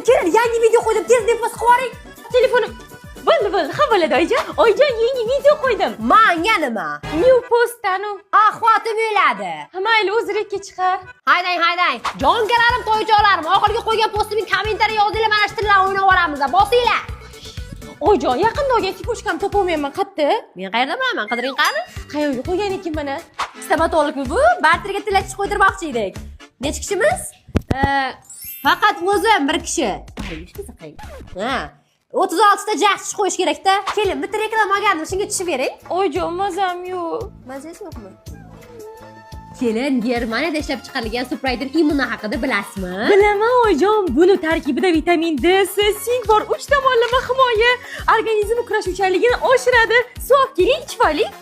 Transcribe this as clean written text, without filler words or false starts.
Kelin, yangi video qo'ydim, tez repost qilib yuboring. Telefonim. Bo'ldi, bo'ldi, ha, bo'ladi, oyijon. Oyijon, yangi video qo'ydim. Manga nima? New postanu. Охват im o'ladi. Mayli, o'zi chiqar. Haydang, haydang. Jonkalarim, toychoqlarim, oxirgi qo'ygan postimning kommentariy yozinglar, mana shu tillar o'ynab yuboramiz. Bosinglar. Oyijon, yaqinda olgan цепочка mni topolmayapman, qayerda? Men qayerda bilaman? Qidiring qani? Qayerga qo'ygan ekan mana? Stomatologmi bu? Barterga tilla tish qo'ydirmoqchi edik. Necha kishimiz? Faqat o'zim bir kishi. Ha. 36 ta jag' tish qo'yish kerakda. Kelin, bitta reklama olgandim, shunga tushib bering. Oyijon, mazam yo'q. Mazangiz yo'qmi? Kelin, Germaniyada ishlab chiqarilgan Suprayden Immuna haqida bilasizmi? Bilaman, oyijon, buni tarkibida vitamin D, C, sink bor, uch tomonlama himoya, organizm kurashuvchanligini oshiradi. Suv olib keling, ichib oling.